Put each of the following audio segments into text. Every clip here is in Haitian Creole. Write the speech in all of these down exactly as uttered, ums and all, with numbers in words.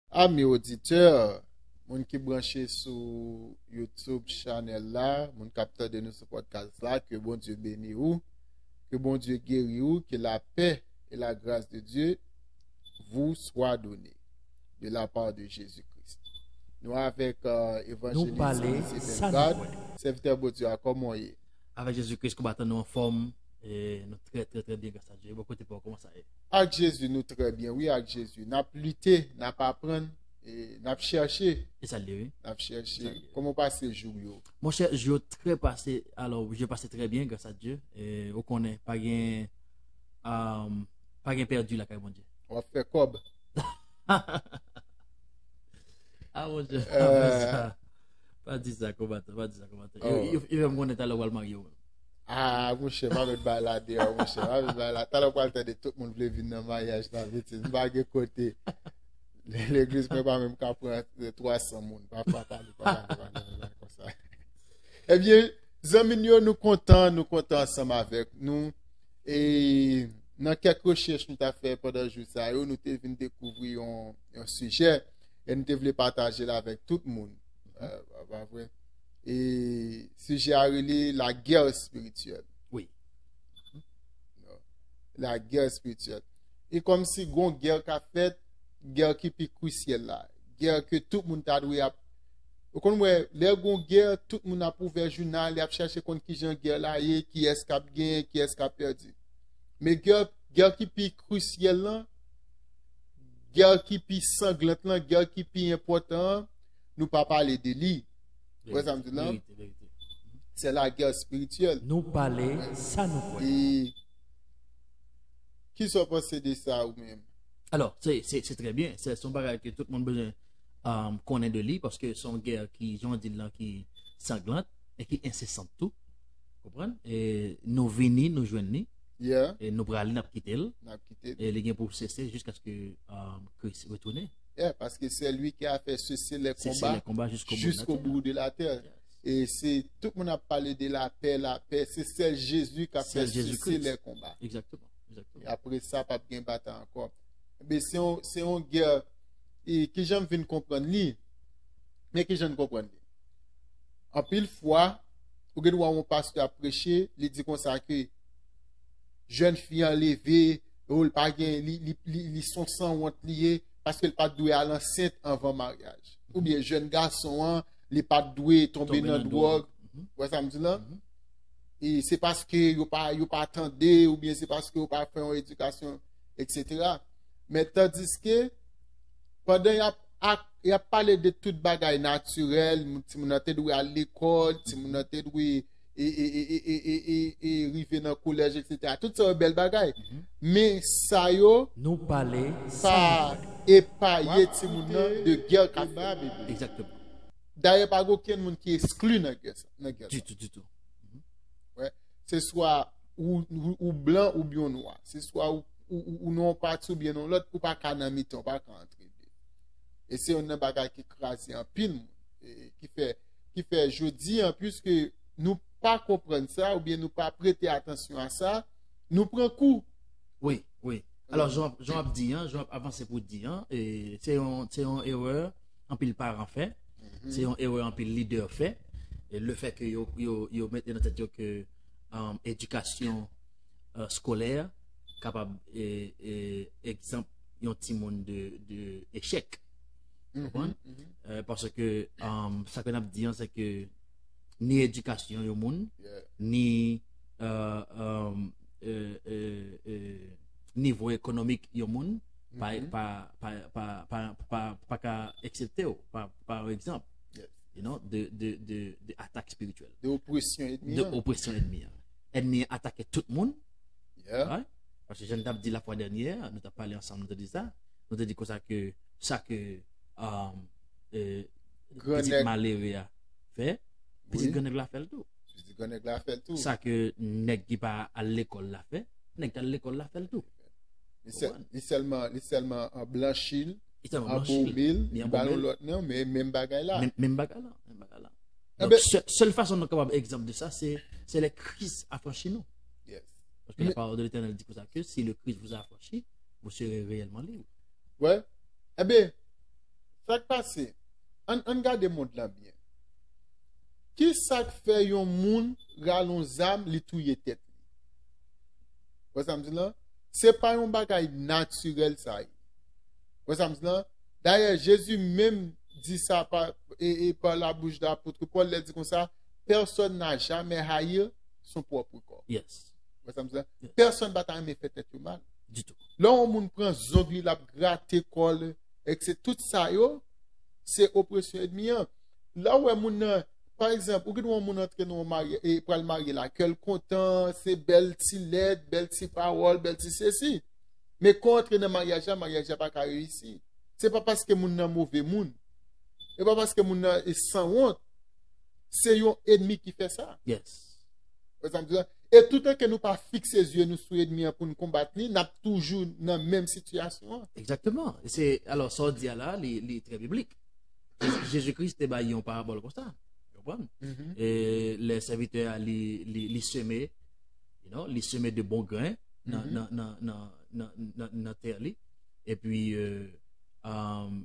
Ami oditè, moun ki branche sou YouTube chanèl la, moun k ap tande nou sou podcast la, ke Bondye beni ou, ke Bondye geri ou, que la paix et la grâce de Dieu vous soit donnée de la part de Jésus-Christ. Nou avèk euh, Evanjelis Elise Bellegarde, sèvitè Bondye a, kòman w ye? Avèk Jezi Kris, konbatan, nou anfòm, e nou trè, trè, trè byen, gras a Dye. Bò kote pa w, kòman sa ye? Ak Jezi, nou trè byen, wi, ak Jezi. N ap lite, n ap aprann, e n ap chèche. E sa l ye, wi. N ap chèche. Kòman w pase jou w yo? Monchè, jou yo trè pase, alò, je pase trè byen, gras a Dye. E, ou konnen, pa gen, um, pa gen pèdi lakay Bondye. W ap fè kòb. Ah, Bondye, pa di sa. Pa di sa, konbatan, pa di sa, konbatan. E, e, e, m konnen talè w pral marye, wi. Ah, monchè, pa met bay la deyò, monchè. Pa met bay la. Talè w pral tande tout moun vle vin nan maryaj la, vite. M pa gen kote. Legliz mwen pa menm ka pran twa san moun. Pa, pa pale, pa pale, pa pale, pa pale konsa. Ebyen, zanmi n yo, nou kontan, nou kontan ansanm avèk nou. E nan kèk rechèch nou ta fè pandan jou sa yo, nou te vin dekouvri yon, yon sijè e nou te vle pataje l avèk tout moun. Euh, pa vre? E sijè a rele la guerre spirituelle. Wi. La guerre spirituelle. E kòmsi gon gè k ap fèt, gè ki pi krisyèl la. Gè ke tout moun ta dwe ap. Ou konn wè, lè gon gè, tout moun ap ouvè jounal, y ap chèche konn kijan gè la ye, kiyès k ap genyen, kiyès k ap pèdi. Men gè, gè ki pi krisyèl lan, gè ki pi sanglant lan, gè ki pi enpòtan an, nou pa pale de li. Ou wè sa m di la? Verite, verite. Se la guerre spirituelle. Nou pale sa nou kwè. E kisa w panse de sa ou menm? Alò, se, se, se trè byen. Se, se yon bagay ke tout moun bezwen um, konnen de li, paske se yon gè ki, jan w di l lan, ki sanglant e ki ensesan tou. Konprann? E nou vini, nou jwenn li. Yeah. E nou prale, n ap kite l. N ap kite l. E li gen pou sese jiskaske um, Kris retounen. Yeah, parce que c'est lui qui a fait cesser les combats jusqu'au bout de la terre. Yes. E se tout moun ap pale de lapè, lapè. Se sèl Jezi k ap fè sese lè konba. Egzakteman, egzakteman. E apre sa, p ap gen batay ankò. Men se yon, se yon gè, e kijan m vin konprann li? Men kijan n konprann li? Anpil fwa, ou gen dwa wè yon pastè ap preche, li di konsa ke jèn fi an leve, oh, li pa gen, li, li, li, li se yon sanwont li ye, paske li pa t dwe al ansent anvan maryaj. Oubyen jèn gason an, li pa t dwe tonbe nan dwòg. Ou wè sa m di la? E se paske yo pa, yo pa tande, oubyen se paske yo pa fè yon edikasyon, etsetera. Men tandiske, pandan y ap, ak, y ap pale de tout bagay natirèl, moun, timoun nan te dwe al lekòl, timoun nan te dwe e, e, e, e, e, e, e, e rive nan kolèj, etsetera. Tout sa yo bèl bagay. Men sa yo nou pale pa epaye timoun nan de gè k ap fèt. Egzakteman. Dayè, pa gen okenn moun ki eskli nan gè sa, nan gè sa. Ditou, ditou. Wè. Se swa ou, ou, ou blan oubyen ou nwa. Se swa ou, ou, ou, ou nan yon pati oubyen nan lòt, ou pa ka nan mitan, ou pa ka antre de. E se youn nan bagay ki kraze anpil moun. E ki fè, ki fè jodi an, piske nou pa konprann sa, oubyen nou pa prete atansyon a sa, nou pran kou. Wi, wi. Alò, jan, jan w ap di an, jan w ap avanse pou di an, e, se yon, se yon erè anpil paran fè, se yon erè anpil lidè fè. E lefètke yo, yo, yo mete nan tèt yo ke, um, edikasyon, uh, skolè kapab, e, e, egzanp yon timoun de, de echèk. Konprann? Euh, paske, um, sa ke n ap di an, se ke ni edikasyon yon moun, ni, euh, um, euh, euh, euh, nivo ekonomik yon moun pa, pa, pa, pa, pa, pa, pa ka aksepte w, pa, pa egzanp, you know, de, de, de, de atak espirityèl. De opresyon ènmi an. De opresyon ènmi an. Ènmi an atake tout moun. Yeah. Right? Paske jan n t ap di lafwa dènyè, nou t ap pale ansanm, nou te di sa. Nou te di konsa ke sa ke, um, eh, pitit malere a fè, pitit grannèg la fè l tou. Pitit grannèg la fè l tou. Sa ke nèg ki pa al lekòl la fè, nèg k al lekòl la fè l tou. Li sè-, li sèlman, li sèlman anblanchi l, anbome l, li ba l yon lòt non, men menm bagay la. Menm, menm bagay la, menm bagay la. Donk, sèl, sèl fason nou kapab egzanp de sa, se, se lè Kris afranchi nou. Yes. Paske la parole de l'Éternel di konsa ke si le Christ vous a affranchi, vous serez réellement libre. Wè. Enben, Sa k pase? Ann, ann gade mond lan byen. Ki sa k fè yon moun rale yon zam, li touye tèt li? Wè sa m di lan? Se pa yon bagay natirèl sa ye. Wè sa m di lan? Dayè, Jezi menm di sa pa, e, e pa la bouch de apot Pòl, lè di konsa, personne n'a jamais haï son propre corps. Yes. Wè sa m di lan? Pèsonn pa ta renmen fè tèt yo mal. Ditou. Lè yon moun pran zong li, l ap grate kò l, et cetera, tout sa yo, se opresyon ènmi an. Lè w wè moun nan, pa egzanp, ou gen yon moun antre nan yon marye, e pral marye la, kè l kontan, se bèl ti lèt, bèl ti pawòl, bèl ti sesi. Men kan w antre nan maryaj la, maryaj la pa ka reyisi. Se pa paske moun nan move moun. E pa paske moun nan e sanwont. Se yon ènmi ki fè sa. Yes. Wè sa m di lan? E toutan ke nou pa fikse zye nou sou ènmi an pou n konbat li, n ap toujou nan menm sitiyasyon an. Egzakteman. Se, alò, sa w di a la, li, li trè biblik. Jezi Kris te bay yon parabòl konsa. Ou konprann? E lè sèvitè a li, li, li seme, you know, li seme de bon gren nan, nan, nan, nan, nan, nan, nan tè li. Epi, euh, um,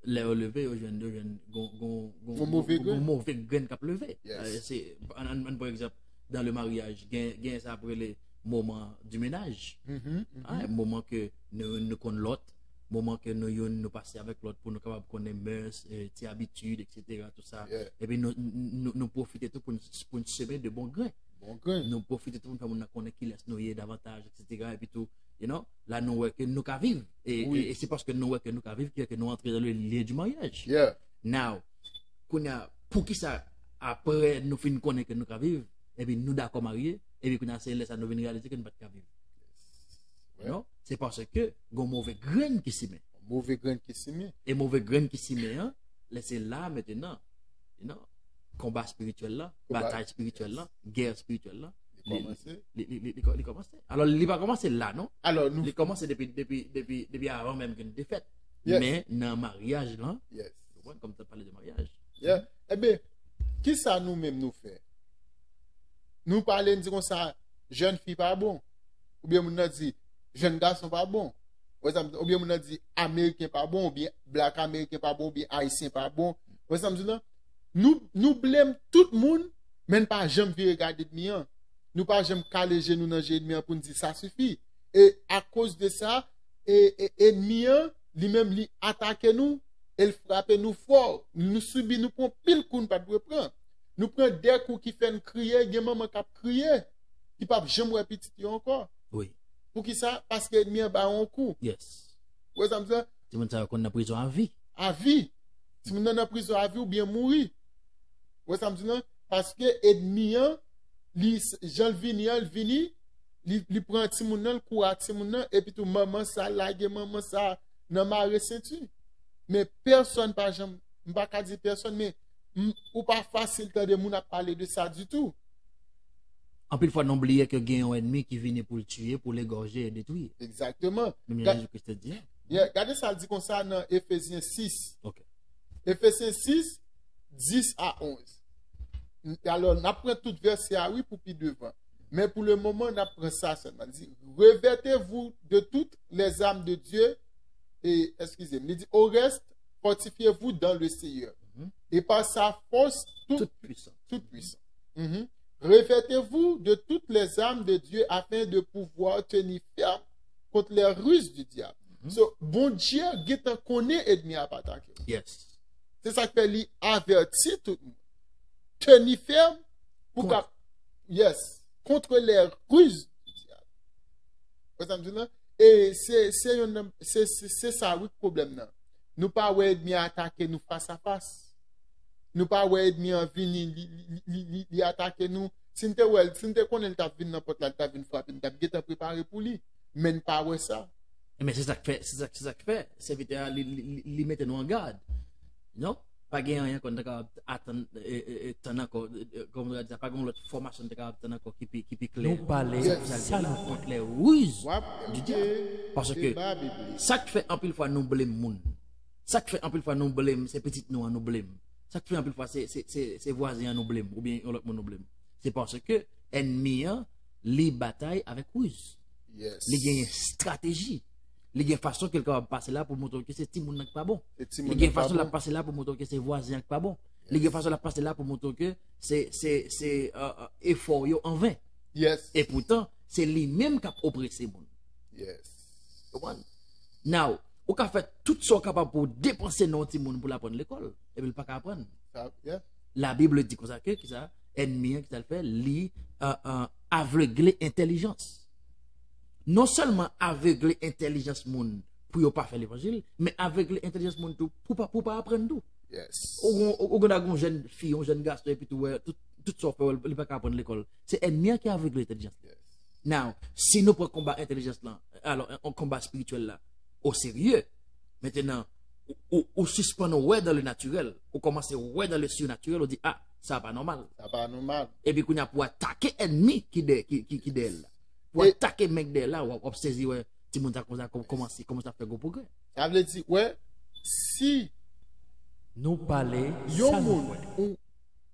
lè yo leve, yo jwenn, yo jwenn gon, gon, gon, Gon move gon, grenn. Gon move grenn k ap leve. Yes. Euh, se, ann, ann, ann pran egzanp, dans le mariage, gen, gen sa ap rele moman di menaj. Mhm, mhm. Ah, moman ke nou, nou konn lòt, moman ke nou youn nou pase avèk lòt pou nou kapab konnen mœurs, eh, ti abitid, et cetera, tout sa. Yeah. Epi nou, nou, nou pwofite tou pou n, pou n seme de bon gren. Bon grenn. Nou pwofite tou pou n fè moun nan konnen kilès nou ye davantaj, et cetera. Epi tou, you know, la nou wè ke nou ka viv. E, Oui. e, e se paske nou wè ke nou ka viv ki fè ke nou antre dans le lien du mariage. Yeah. Now, kounye a, poukisa apre nou fin konnen ke nou ka viv, epi nou dakò marye, epi kounye a se lè sa nou vin reyalize ke nou pa t ka viv? Ouais. Non? Se paske gon move grenn ki simen. Move grenn ki simen. E move grenn ki simen an, lè se la mentenan, you know, konba espirityèl la, Konba- batay espirityèl la, gè espirityèl la, Li kòmanse. li, li, li, li, li kòmanse. Alò, li pa kòmanse la, non? Alò, nou. Li kòmanse depi, depi, depi, depi avan menm ke nou te fèt. Yes. Men nan maryaj lan, Yes. ou konprann, kòm sa pale de maryaj. Yeah. Ebyen, ki sa nou menm nou fè? Nou pale, n di konsa, jèn fi pa bon. Oubyen moun nan di, jèn gason pa bon. Wè sa m di, oubyen moun nan di, ameriken pa bon, oubyen black ameriken pa bon, oubyen ayisyen pa bon. Wè sa m di lan? Nou, nou blame tout moun, men n pa janm vire gade ènmi an. Nou pa janm kale je nou nan je ènmi an pou n di sa sifi. E akoz de sa, e, e ènmi an, li menm, li atake nou, e l frape nou fò. Nou sibi, nou pran pil kou n pa t dwe pran. Nou pran de kou ki fè n kriye, gen manman k ap kriye, ki p ap janm wè pitit yo ankò. Wi. Poukisa? Paske ènmi an ba yo yon kou. Yes. Ou wè sa m di lan? Timoun sa yo konn nan prizon avi. Avi. Timoun nan nan prizon avi oubyen mouri. Ou wè sa m di lan? Paske ènmi an, li, jan l vini an, l vini, li, li pran timoun nan, l kouri ak timoun nan, epi tou manman sa, lage manman sa nan mare senti. Men pèsonn pa janm, m pa ka di pèsonn, men m, ou pa fasil tande moun ap pale de sa ditou. Anpil fwa, nou bliye ke gen yon ènmi ki vini pou l tiye, pou l egòje e detwi. Egzakteman. Menm Ga- jan Jezi Kris te di. Yeah, gade sa l di konsa nan Efezyen sis. Ok. Efezyen sis, dis a onz. Alò, n ap pran tout vèsè a, wi, pou pi devan. Men pou le moman, n ap pran sa sèlman. Li di, revêtez-vous de toutes les armes de Dieu, et, excusez-moi, li di, au reste, fortifiez-vous dans le Seigneur, et par sa force toute, Tout pwisan. toute puissante. Mhm. Revêtez-vous de toutes les armes de Dieu afin de pouvoir tenir ferme contre les ruses du diable. So, Bondye gentan konnen ènmi a ap atake. Yes. Se sa k fè li avèti tout moun. Tenir ferme pou Kont- ka, yes, contre les ruses du diable. Wè sa m di lan? E se, se yon nan, se, se, se sa wi k pwoblèm nan. Nou pa wè ènmi an atake nou fas a fas. Nou pa wè ènmi an vini, li, li, li, li, li atake nou. Si n te wè l, si n te konnen l t ap vin nan pòt la, l t ap vin frape, n t ap gentan prepare pou li. Men n pa wè sa. Men se sa k fè, se sa, se sa k fè, sèvitè a, li, li, li, li mete nou an gad. Non? Pa gen anyen ankò, nou ta kapab atann, e, e, e, tann ankò, e, e, kòman nou di sa, pa gen yon lòt fòmasyon nou ta kapab tann ankò ki pi, ki pi klè. Nou pale Yes. sa nou Kont les ruses Wap du koute diable. Paske deba biblik. Sa k fè anpil fwa nou blame moun. Sa k fè anpil fwa nou blame, se pitit nou an nou blame. Sa k fè anpil fwa se, se, se, se vwazen an nou blame, oubyen yon lòt moun nou blame. Se paske ènmi an, li batay avèk riz. Yes. Li genyen estrateji. Li gen fason ke l kapab pase la pou montre w ke se timoun nan ki pa bon. Li gen fason l ap pase la pou montre w ke se vwazen an ki pa bon. Li gen fason l ap pase la pou montre w ke se, se, se uh, uh, efò w yo anven. Yes. E poutan, se li menm k ap oprese moun. Yes. Konprann? Now, ou ka fè tout sa w kapab pou w depanse nan yon timoun pou l aprann lekòl, epi l pa ka aprann. Sa, yeah. Labib di konsa ke, ki sa? Ènmi an, ki sa l fè? Li uh, uh, avegle entèlijans. Non sèlman avegle entèlijans moun pou yo pa fè levanjil, men avegle entèlijans moun tou pou pa, pou pa aprann tou. Yes. Ou, ou, ou gen yon jèn fi, yon jèn gason, epi tou, wè, tout, tout sa w fè, li pa ka aprann lekòl. Se ènmi an ki avegle entèlijans. Yes. Now, si nou pran konba entèlijans lan, alò, yon konba espirityèl la, o serye, mentenan, ou, ou, ou sispann wè dan le natirèl, ou kòmanse wè dan le sirnatirèl, ou di, ah, sa pa nòmal. Sa pa nòmal. Epi kounye a pou atake ènmi ki dèyè, ki, ki, ki dèyè l la. Pou atake men k dèyè l la, w ap, w ap sezi wè timoun sa konsa kòmanse, kòmanse ap fè gwo pwogrè. Sa vle di, wè, si nou pale yon moun, ou,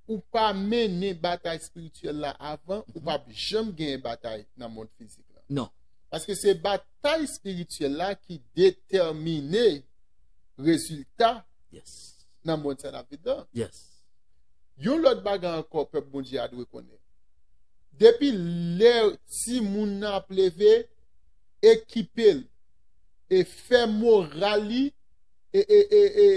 ou pa mennen batay espirityèl la avan, ou p ap janm genyen batay nan mond fizik la. Non. Paske se batay espirityèl la ki detèmine rezilta nan mond sa n ap viv la. Yes. Yon lòt bagay ankò pèp Bondye a dwe konnen. Depi lè timoun nan ap leve, ekipe l e fè moral li e, e, e, e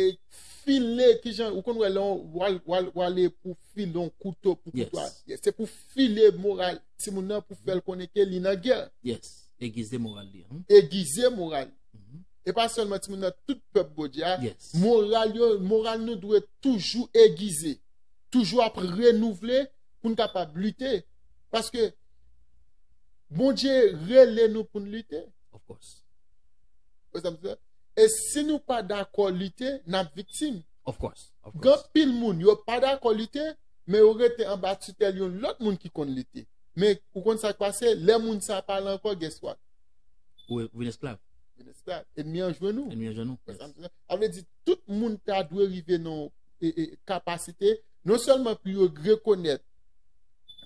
file, kijan, ou konn wè lè w al, w al, w ale pou file yon kouto pou kouto a. Yes. Se pou file moral timoun nan pou fè l konnen ke li nan gè. Yes. Egize moral li. Egize moral li. E pa sèlman timoun nan, tout pèp Bondye a. Yes. Moral yo, moral nou dwe toujou egize. Toujou ap renouvle pou n kapab lite. Paske Bondye rele nou pou n lite. Of course. Wè sa m di la? E si nou pa dakò lite, n ap viktim. Of course. Of course. Gen anpil moun, yo pa dakò lite, men yo rete anba titèl yon lòt moun ki konn lite. Men ou konn sa k pase, lè moun sa pa la ankò, guess what? Ou vin esklav. Vin esklav. Ènmi an jwenn ou. Ènmi an jwenn ou. Wè sa m di la? Sa vle di, tout moun ta dwe rive nan e, e, kapasite, non sèlman pou yo rekonèt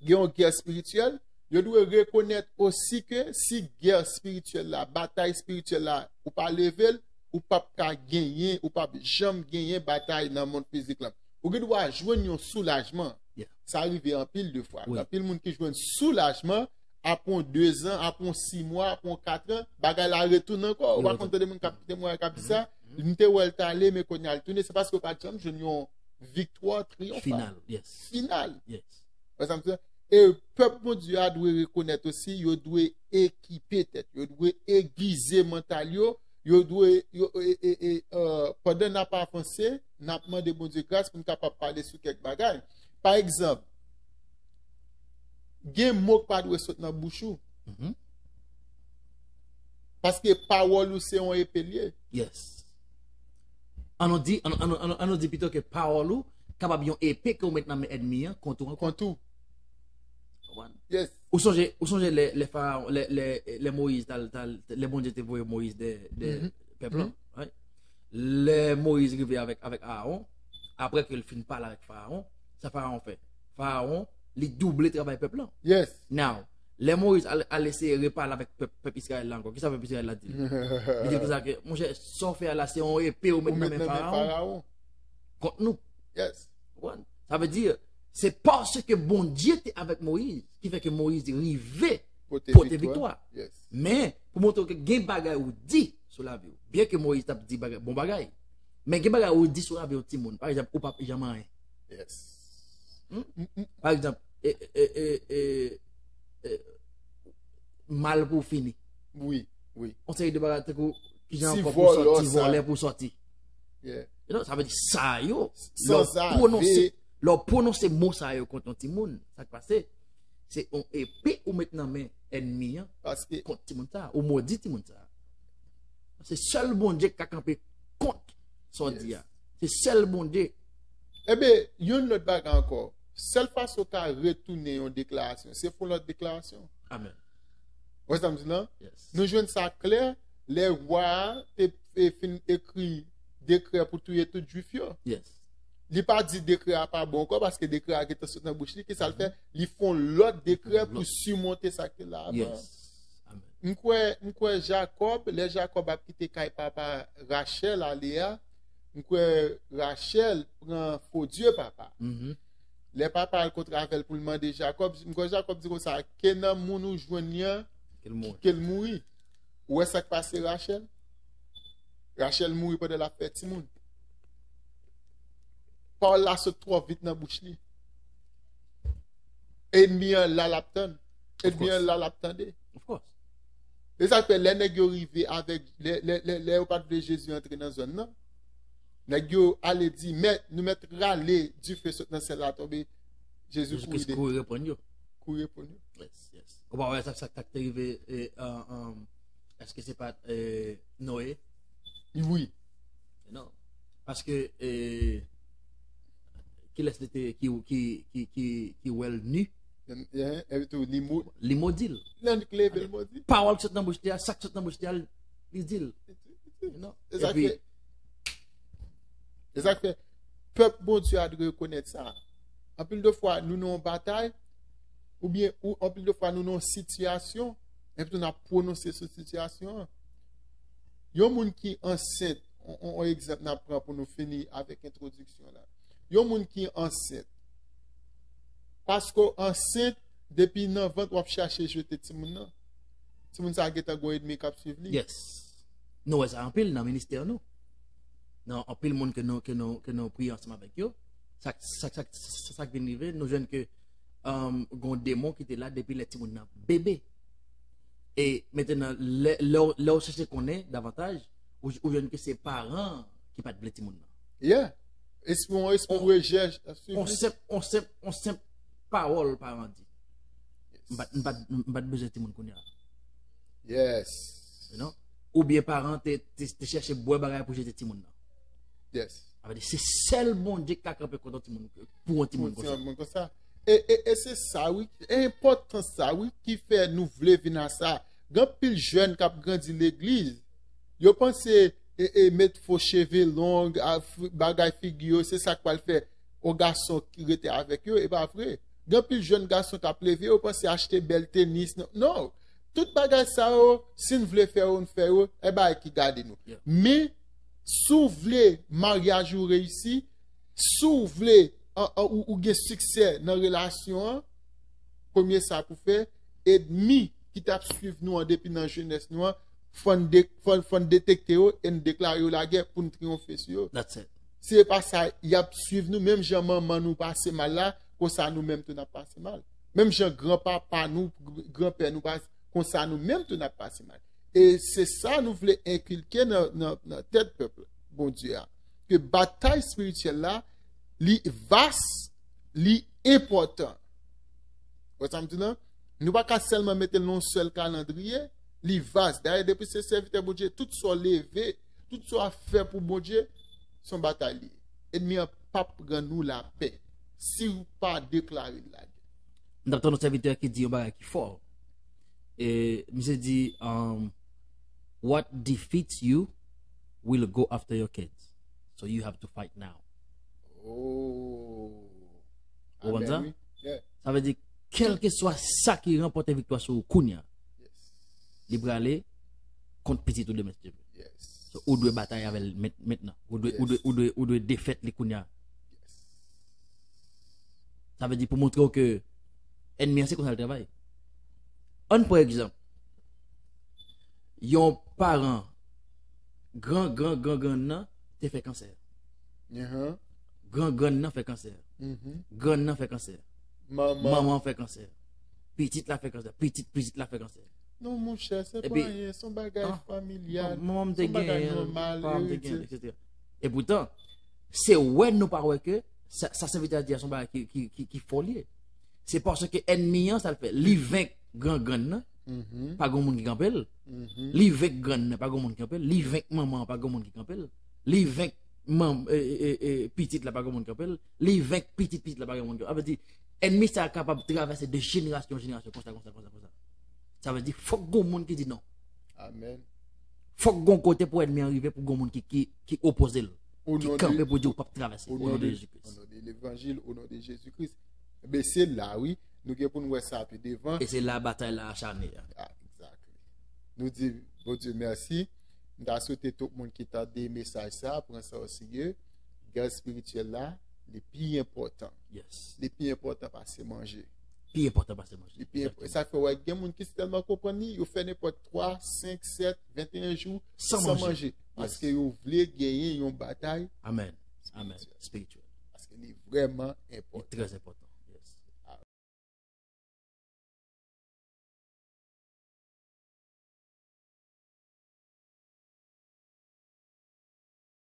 gen yon gè espirityèl, yo dwe rekonèt osi ke si gè espirityèl la, batay espirityèl la, ou pa leve l, ou p ap ka genyen, ou p ap janm genyen batay nan mond fizik la. Ou gen dwa jwenn yon soulajman. Yeah. Sa rive anpil de fwa. Wi. Anpil moun ki jwenn soulajman apre yon dezan, apre yon sis mwa, apre yon katran, bagay la retounen ankò. Ou pa konn tande moun k ap temwaye k ap di sa, m te wè l t ale, men kounye a l tounen. Se paske w pa t janm jwenn yon viktwa triyonfal. Final, yes. Final. Yes. Wè sa m di la? E pèp Bondye a dwe rekonèt osi, yo dwe ekipe tèt yo, yo dwe egize mantal yo, yo dwe, yo, e, e, e, euh, pandan n ap avanse, n ap mande Bondye gras pou n kapab pale sou kèk bagay. Pa egzanp, gen mo k pa dwe sot nan bouch ou. Mhm. Paske pawòl ou se yon epe l ye. Yes. An nou di, an, an, an, an nou di pito ke pawòl ou kapab yon epe ke w met nan men ènmi an kont ou ankò. Kont ou. Konprann? Yes. Ou sonje, ou sonje lè, lè Farawon, lè, lè, lè Moyiz t al, t al, lè Bondye te voye Moyiz dèyè, dèyè pèp lan, right? Lè Moyiz rive avèk, avèk Arawon, apre ke l fin pale avèk Farawon, sa Farawon fè? Farawon, li double travay pèp lan. Yes. Now, lè Moyiz al, al eseye repale avèk pèp, pèp Izrayèl la ankò, kisa pèp Izrayèl la di l? Li di l konsa ke, monchè, sa w fè a la, se yon epe ou met nan men Farawon kont nou. Yes. Ou konprann? Sa vle di, se paske Bondye te avèk Moyiz ki fè ke Moyiz rive pote viktwa. Yes. Men, pou montre w ke gen bagay ou di sou lavi w. Byen ke Moyiz t ap di bagay, bon bagay, men gen bagay ou di sou lavi yon timoun. Pa egzanp, ou p ap janm anyen. Yes. Hmm? Pa egzanp, e, e, e, e, e, mal pou w fini. Wi, wi. Yon seri de bagay tankou kijan ankò pou w sòti, vòlè pou w sòti. Yeah. You know, sa vle di sa yo, lè w pwononse, lè w pwononse mo sa yo kont yon timoun, sa k pase? Se yon epe ou met nan men ènmi an kont timoun sa, ou modi timoun sa. Se sèl Bondye ki ka kanpe kont sa w di a. Se sèl Bondye. Ebyen, yon lòt bagay ankò. Sèl fason w ka retounen yon deklarasyon, se fè yon lòt deklarasyon. Amèn. Wè sa m di la? Yes. Nou jwenn sa klè lè wa a te, te fin ekri dekrè pou touye tout Jwif yo. Yes. Li pa di dekrè a pa bon ankò, paske dekrè a gentan sot nan bouch li. Kisa l fè? Li fè yon lòt dekrè pou simonte sa ki te la avan. Yes. Amèn. M kwè, m kwè Jakòb, lè Jakòb ap kite kay papa Rachèl ale a, m kwè Rachèl pran fo dye papa. Lè papa al kontre avè l pou l mande Jakòb, m kwè Jakòb di konsa, ke nan moun ou jwenn li an, ke l mouri. Ou wè sa k pase Rachèl? Rachèl mouri pandan l ap fè timoun. Pawòl la sot twò vit nan bouch li. Enmi an la l ap tann. Enmi an la l ap tande. E sa k fè lè nèg yo rive avèk, lè, lè, lè, lè yo pa t vle Jezi antre nan zòn nan, nèg yo ale di, mèt, nou mèt rale dife sot nan syèl la tonbe. Jezi kouri de- kouri reprann yo. Kouri reprann yo. Yes, yes. Ou pa wè sa, sa, sa k te rive, e, an, an, èske se pa, e, Noye? Wi. Non. Paske, e, kilès li te, ki, ki, ki, ki, ki wè l ni? Epi tou, li mo- Li modi l. Nan kleve l modi. Pawòl ki sot nan bouch li a, sa k sot nan bouch li a, li di l. Non. E sa k fè, e sa k fè, pèp Bondye a dwe rekonèt sa. Anpil de fwa, nou nan yon batay, oubyen ou, anpil de fwa, nou nan yon sitiyasyon, epi tou n ap pwononse sou sitiyasyon an. Yon moun ki ansent, on, on, on egzanp n ap pran pou nou fini avèk entwodiksyon la. Yon moun ki ansent, paske w ansent, depi nan vant w ap chache jete timoun nan. Timoun sa a gentan gon enmi k ap swiv li. Yes. Nou wè sa anpil nan ministè nou. Nan anpil moun ke nou, ke nou, ke nou priye ansanm avèk yo. Sa, sa, sa, sa, sa k vin rive, nou jwenn ke, um, gon demon ki te la depi lè timoun nan bebe. E mentnan, lè, lè, w- lè w chèche konnen davantaj, ou, ou jwenn ke se paran ki pa t vle timoun nan. Yeah. Espri, yon espri rejè ap swiv li. On senp, on senp, on senp pawòl paran di. M pa t, m pa t, m pa t bezwen timoun kounye a. Yes. You know? Oubyen paran te, te, te chèche bwè bagay pou jete timoun nan. Yes. Sa vle di, se sèl Bondye ki ka kanpe kont yon timoun, pou yon timoun konsa. Pou yon timoun konsa. E, e, e se sa, wi. E enpòtans sa, wi, ki fè nou vle vin a sa. Gen anpil jèn k ap grandi legliz. Yo panse, e, e, met fo cheve long, a, f- bagay figi yo, se sa k pral fè yon gason ki rete avèk yo, e pa vre. Gen anpil jèn gason k ap leve, yo panse achte bèl tenis. Non, non. Tout bagay sa yo, si n vle fè yo, n fè yo, e bagay ki gade nou. Yeah. Men, si w vle maryaj ou reyisi, si w vle, an, an, ou, ou gen siksè nan relasyon an, premye sa pou fè, enmi ki t ap swiv nou an depi nan jenès nou an, fò n de- fò n- fò n detekte yo e n deklare yo lagè pou n triyonfe sou yo. That's it. Si se pa sa, y ap swiv nou, menm jan manman nou pase mal la, konsa nou menm tou n ap pase mal. Menm jan granpapa nou, granpè nou pase, konsa nou menm tou n ap pase mal. E se sa nou vle enkilke nan, nan, nan tèt pèp Bondye a. Ke batay espirityèl la, li vas, li enpòtan. Wè sa m di la? Nou pa ka sèlman mete l nan yon sèl kalandriye, li vas. Dayè, depi se sèvitè Bondye, tout sa w leve, tout sa w ap fè pou Bondye, se yon batay li ye. Enmi an p ap rann ou lapè si w pa deklare l lagè. M t ap tann yon sèvitè ki di yon bagay ki fò. E misye di, um, what defeats you will go after your kids. So you have to fight now. Oh. Ou konprann sa? Amen, wi. Yeah. Sa vle di, kèlkeswa sa ki ranpòte viktwa sou ou kounye a, yes, li prale kont pitit ou demen, si Dye vle. Yes. So, ou dwe batay avè l ment- mentnan. Ou dwe, ou dwe, yes, ou dwe, ou dwe defèt li kounye a. Yes. Sa vle di pou montre w ke ènmi an se konsa l travay. Ann pran egzanp. Yon paran, gran, gran, gran, grann nan te fè kansè. Gran, grann nan fè kansè. Grann nan fè kansè. Manman fè kansè. Pitit la fè kansè. Pitit, pitit la fè kansè. Non, monchè, se pa anyen, se yon bagay familyal, se yon bagay nòmal, eritye. Epi, ah, manman m te genyen, papa m te genyen, etsetera. Epoutan, se wè nou pa wè ke sa, sa sèvitè a di a se yon bagay ki, ki, ki, ki fò li ye. Se paske ènmi an, sa l fè, li venk gran grann nan, pa gen moun ki kanpe l. Li venk grann nan, pa gen moun ki kanpe l. Li venk manman an, pa gen moun ki kanpe l. Li venk manm, e, e, e, e, pitit la, pa gen moun ki kanpe l. Li venk pitit pitit la, pa gen moun ki kanpe l. Sa vle di, ènmi sa a kapab travèse de jenerasyon an jenerasyon, konsa, konsa, konsa, konsa. Sa vle di, fòk gen moun ki di non. Amen. Fòk gon kote pou ènmi an rive, pou gon moun ki, ki, ki opoze l, ki kanpe pou di ou p ap travèse, o non de Jezi Kris. O non de levanjil, o non de Jezi Kris. Ebyen, se la, wi, nou gen pou n wè sa pi devan. E se la batay la acharne a. Ah, exactly. Nou di Bondye mèsi. M ta swete tout moun ki tande mesaj sa, pran sa o serye. Gè espirityèl la, li pi enpòtan. Yes. Li pi enpòtan pase manje. Pi enpòtan pase manje. Li pi enpòtan. Sa fè wè gen moun ki tèlman konprann li, yo fè nenpòt twa, senk, sèt, venteyen jou San san manje. Manje. Paske yo vle genyen yon batay. Amen. Amen. Spiritual. Paske li vrèman Li enpòtan. Trè enpòtan.